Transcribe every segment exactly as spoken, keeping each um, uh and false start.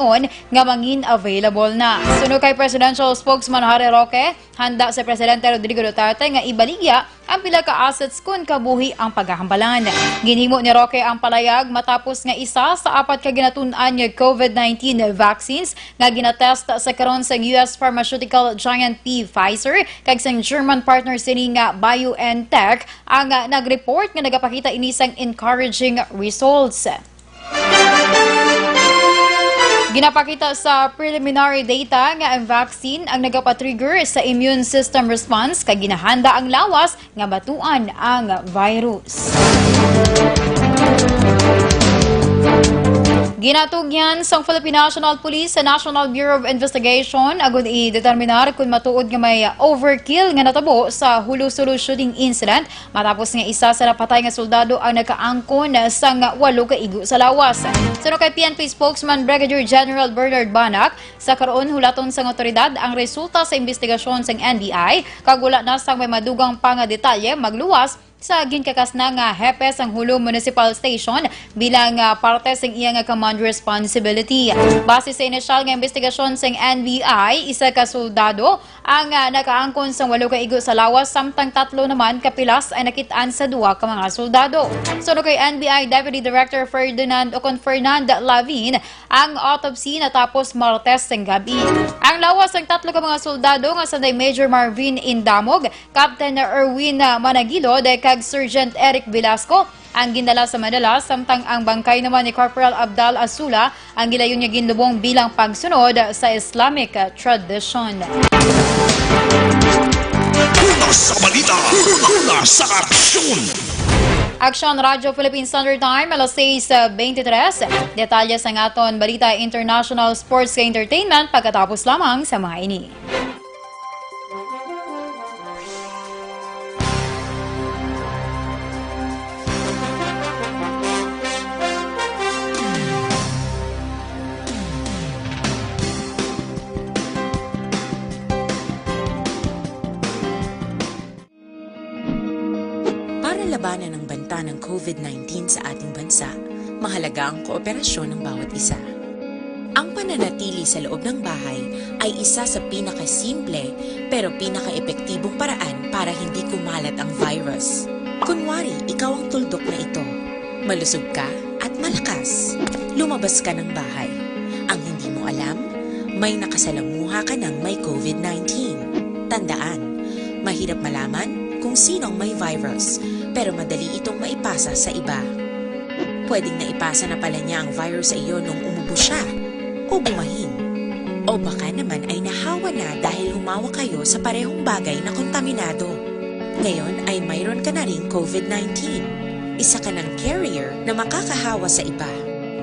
nga mangin available na. Suno kay Presidential Spokesman Harry Roque, handa si Presidente Rodrigo Duterte nga ibaligya ang pila ka assets kon kabuhi ang paghahambalan. Ginhimo ni Roque ang palayag matapos nga isa sa apat ka ginatun-an nga COVID nineteen vaccines nga ginatest sa karon sa U S pharmaceutical giant P Pfizer kag sang German partner sini nga BioNTech ang, ah, nag-report nga nagapakita ini sang encouraging results. Ginapakita sa preliminary data nga ang vaccine ang nagapatrigger sa immune system response kag ginahanda ang lawas nga batuan ang virus. Ginatugyan sang Philippine National Police sa National Bureau of Investigation agud i-determinar kon matuod nga may overkill nga natabo sa Jolo-Solo shooting incident matapos nga isa sa napatay nga soldado ang nakaangkon sang walo ka igo sa lawas. Suno kay P N P spokesman Brigadier General Bernard Banac, sa karon hulaton sang awtoridad ang resulta sa imbestigasyon sang N B I kag wala na sang may madugang pa nga detalye magluwas sa ginkakas na nga hepe sang Jolo Municipal Station bilang, ah, parte sang iya nga command responsibility. Base sa inisyal nga imbestigasyon sang N B I, isa ka soldado ang, ah, nakaangkon sang walo ka igo sa lawas, samtang tatlo naman ka pilas ang nakit-an sa duha ka mga soldado. Suno kay N B I Deputy Director Ferdinand, o kon Fernand Lavin, ang autopsy natapos Martes sang gabi. Ang lawas sang tatlo ka mga soldado nga sanday Major Marvin Indamog, Captain Erwin Managilod, kag Sergeant Eric Velasco ang gindala sa Manila, samtang ang bangkay naman ni Corporal Abdal Asula ang gilayon nga ginlubong bilang pagsunod sa Islamic tradition. Una sa balita, una sa aksyon. Aksyon Radyo Philippine Standard Time, alas sais twenty-three. Detalye sang aton balita, international, sports, kag entertainment pagkatapos lamang sa mga ini. Para labanan ang banta ng COVID nineteen sa ating bansa, mahalaga ang kooperasyon ng bawat isa. Ang pananatili sa loob ng bahay ay isa sa pinakasimple pero pinakaepektibong paraan para hindi kumalat ang virus. Kunwari, ikaw ang tuldok na ito. Malusog ka at malakas. Lumabas ka ng bahay. Ang hindi mo alam, may nakasalamuha ka ng may COVID nineteen. Tandaan, mahirap malaman kung sino ang may virus, pero madali itong maipasa sa iba. Pwedeng naipasa na pala niya ang virus sa iyo nung umubo siya o bumahin. O baka naman ay nahawa na dahil humawak kayo sa parehong bagay na kontaminado. Ngayon ay mayroon ka na ring COVID nineteen. Isa ka ng carrier na makakahawa sa iba.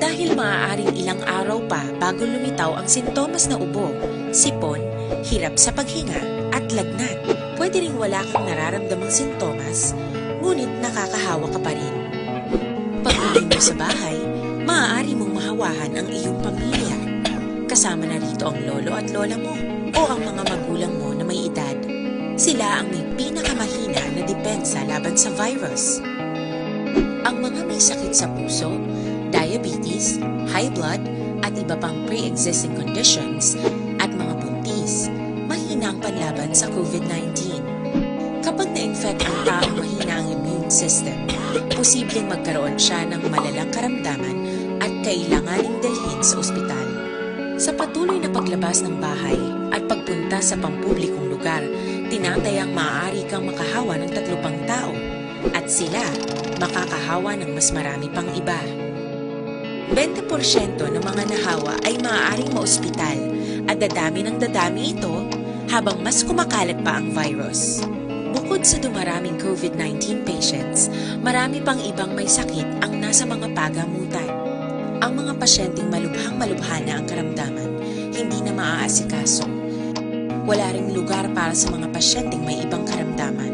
Dahil maaaring ilang araw pa bago lumitaw ang sintomas na ubo, sipon, hirap sa paghinga, at lagnat. Pwede ring wala kang nararamdamang sintomas, ngunit nakakahawa ka pa rin. Pag-uwi mo sa bahay, maaari mong mahawahan ang iyong pamilya. Kasama na rito ang lolo at lola mo o ang mga magulang mo na may edad. Sila ang may pinakamahina na depensa laban sa virus. Ang mga may sakit sa puso, diabetes, high blood, at iba pang pre-existing conditions, at mga buntis, mahina ang panlaban sa COVID nineteen. Kapag na-infect ang taong mahina ang immune system, posibleng magkaroon siya ng malalang karamdaman at kailanganing dalhin sa ospital. Sa patuloy na paglabas ng bahay at pagpunta sa pampublikong lugar, tinatayang maaari kang makahawa ng tatlo pang tao at sila makakahawa ng mas marami pang iba. Bente porsyento ng mga nahawa ay maaaring maospital at dadami ng dadami ito habang mas kumakalat pa ang virus. Bukod sa dumaraming COVID nineteen patients, marami pang ibang may sakit ang nasa mga pagamutan. Ang mga pasyenteng malubhang-malubha na ang karamdaman, hindi na maaasikaso. Wala ring lugar para sa mga pasyenteng may ibang karamdaman.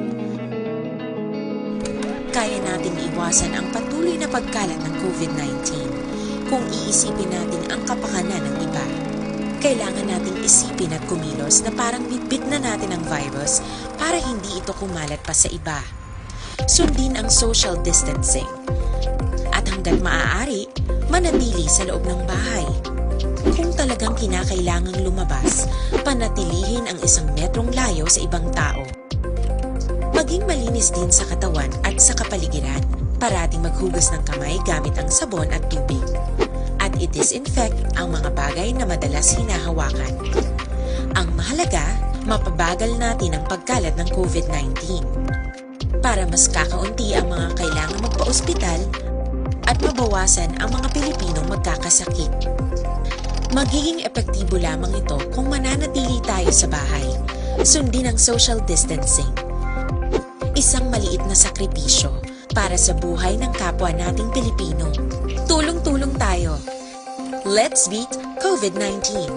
Kaya nating iwasan ang patuloy na pagkalat ng COVID nineteen kung iisipin natin ang kapakanan ng iba. Kailangan nating isipin at kumilos na parang bitbit na natin ang virus para hindi ito kumalat pa sa iba. Sundin ang social distancing. At hanggat maaari, manatili sa loob ng bahay. Kung kinakailangang lumabas, panatilihin ang isang metrong layo sa ibang tao. Maging malinis din sa katawan at sa kapaligiran. Parating maghugas ng kamay gamit ang sabon at tubig. At i-disinfect ang mga bagay na madalas hinahawakan. Ang mahalaga, mapabagal natin ang pagkalat ng COVID nineteen. Para mas kakaunti ang mga kailangan magpa-ospital at mabawasan ang mga Pilipinong magkakasakit. Magiging epektibo lamang ito kung mananatili tayo sa bahay. Sundin ang social distancing. Isang maliit na sakripisyo para sa buhay ng kapwa nating Pilipino. Tulong-tulong tayo. Let's beat COVID nineteen.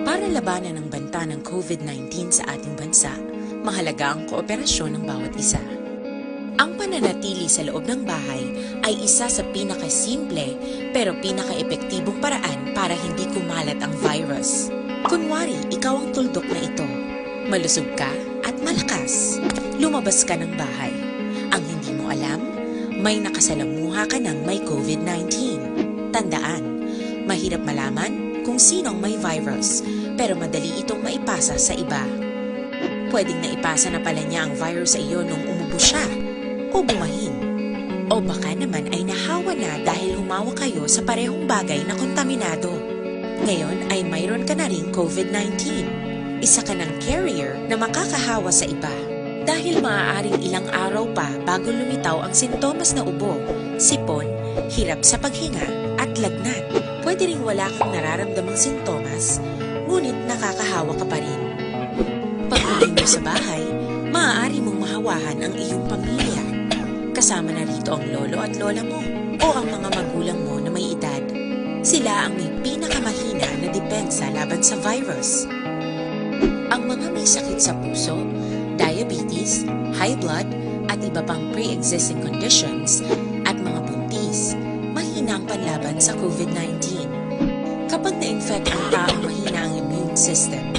Para labanan ang banta ng COVID nineteen sa ating bansa, mahalaga ang kooperasyon ng bawat isa. Ang pananatili sa loob ng bahay ay isa sa pinakasimple pero pinakaepektibong paraan para hindi kumalat ang virus. Kunwari, ikaw ang tuldok na ito. Malusog ka at malakas. Lumabas ka ng bahay. Ang hindi mo alam, may nakasalamuha ka ng may COVID nineteen. Tandaan, mahirap malaman kung sino ang may virus, pero madali itong maipasa sa iba. Pwedeng naipasa na pala niya ang virus sa iyo nung umubo siya, o bumahin. O baka naman ay nahawa na dahil humawak kayo sa parehong bagay na kontaminado. Ngayon ay mayroon ka na ring COVID nineteen. Isa ka ng carrier na makakahawa sa iba. Dahil maaaring ilang araw pa bago lumitaw ang sintomas na ubo, sipon, hirap sa paghinga, at lagnat. Pwede ring wala kang nararamdamang sintomas, ngunit nakakahawa ka pa rin. Pag-uwi mo sa bahay, maaari mong mahawahan ang iyong pamilya. Kasama na rito ang lolo at lola mo o ang mga magulang mo na may edad. Sila ang may pinakamahina na depensa laban sa virus. Ang mga may sakit sa puso, diabetes, high blood, at iba pang pre-existing conditions, at mga buntis, mahina ang panlaban sa COVID nineteen. Kapag na-infect ang taong mahina ang immune system,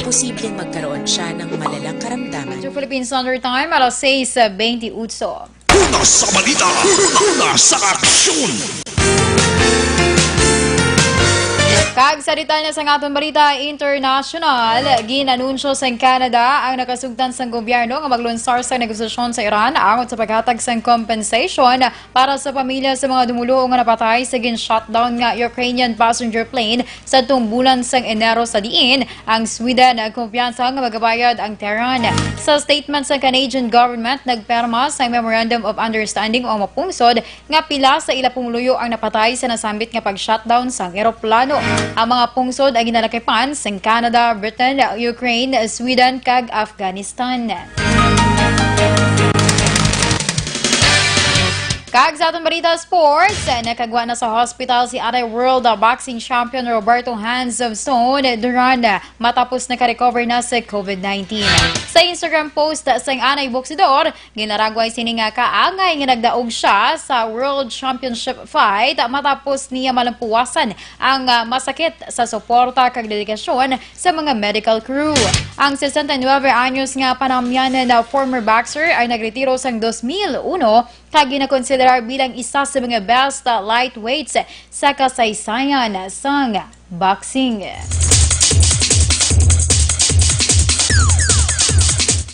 posibleng magkaroon siya ng malalang karamdaman. Sa Philippine Standard Time, alas sais bentiocho. Una sa balita, una sa aksyon. Kag sa detalye sang aton balita internasyonal, gin-anunsyo sang Canada ang nakasugtan sang gobyerno nga maglunsar sa negosasyon sa Iran angot sa paghatag sang compensation para sa pamilya sa mga dumoluo nga napatay sa gin-shutdown nga Ukrainian passenger plane sa tumbulan sang Enero, sa diin ang Sweden kumpiyansa nga magabayad ang Tehran. Sa statement sa Canadian government, nagpirma sa Memorandum of Understanding ang mga pungsod nga pila sa ila pumuluyo ang napatay sa nasambit nga pag-shutdown sang eroplano. Ang mga pungsod ang ginalakipan sang Canada, Britain, Ukraine, Sweden, kag Afghanistan. Kag sa aton balita sports, nakagwa na sa hospital si anay world boxing champion Roberto Hands of Stone Duran matapos nakarecover na sa COVID nineteen. Sa Instagram post sang anay boksidor, ginaragway sini nga kaangay nga nagdaog siya sa World Championship fight matapos niya malampuwasan ang, ah, masakit sa suporta kag dedikasyon sa mga medical crew. Ang sesenta y nuebe anyos nga panamyanan na former boxer ay nagretiro sang dos mil uno kag ginakonsiderar bilang isa sa mga best, ah, lightweights sa kasaysayan sang boxing.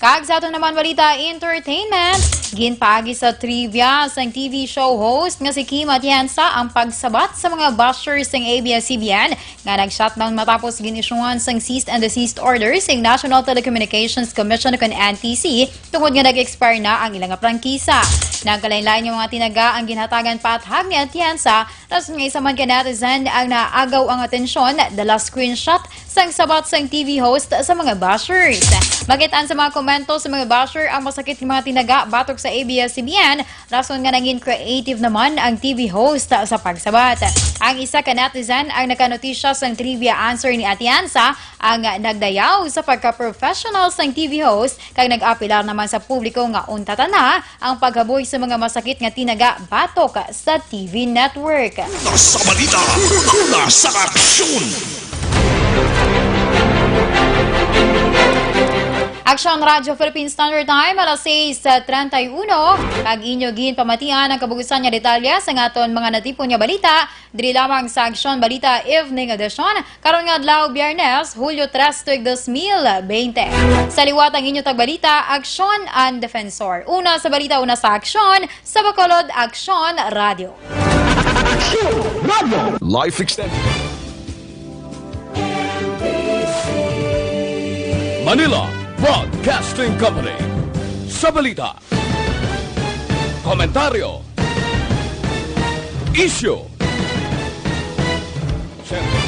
Kag sa aton naman balita entertainment, ginpaagi sa trivia sang T V show host nga si Kim Atienza ang pagsabat sa mga bashers sang A B S C B N nga nag-shutdown matapos gin-isyuhan sang cease and desist order sang National Telecommunications Commission kon N T C tungod nga nag-expire na ang ila nga prangkisa. Nagkalain-lain nga mga tinaga ang ginhatagan paathag ni Atienza, rason nga isa man ka netizen ang naagaw ang atensyon, dala screenshot sang sabat sang T V host sa mga bashers. Makit-an sa mga komento sa mga basher ang masakit nga mga tinaga batok sa A B S C B N, rason nga nangin creative naman ang T V host sa pagsabat. Ang isa ka netizen ang nakanotisya sang trivia answer ni Atienza, ang nagdayaw sa pagka-professional sang T V host, kag nag-apelar naman sa publiko nga untatan na ang paghaboy sa mga masakit nga tinaga batok sa T V network. Una sa balita, una sa aksyon. Aksyon Radyo Philippine Standard Time, alas sais treinta y uno. Kag inyo ginpamatian ang kabugusan nga detalye sa aton mga natipon nga balita, diri lamang sa Aksyon Balita Evening Edition, karon nga adlaw, Biyernes, Hulyo tres, tuig dos mil bente. Sa liwat ang inyo tagbalita, Aksyon and Defensor. Una sa balita, una sa aksyon, sa Bacolod Aksyon Radyo. Aksyon Radyo. Life Extended. Manila Broadcasting Company. Sa balita, komentaryo, isyu, siyempre,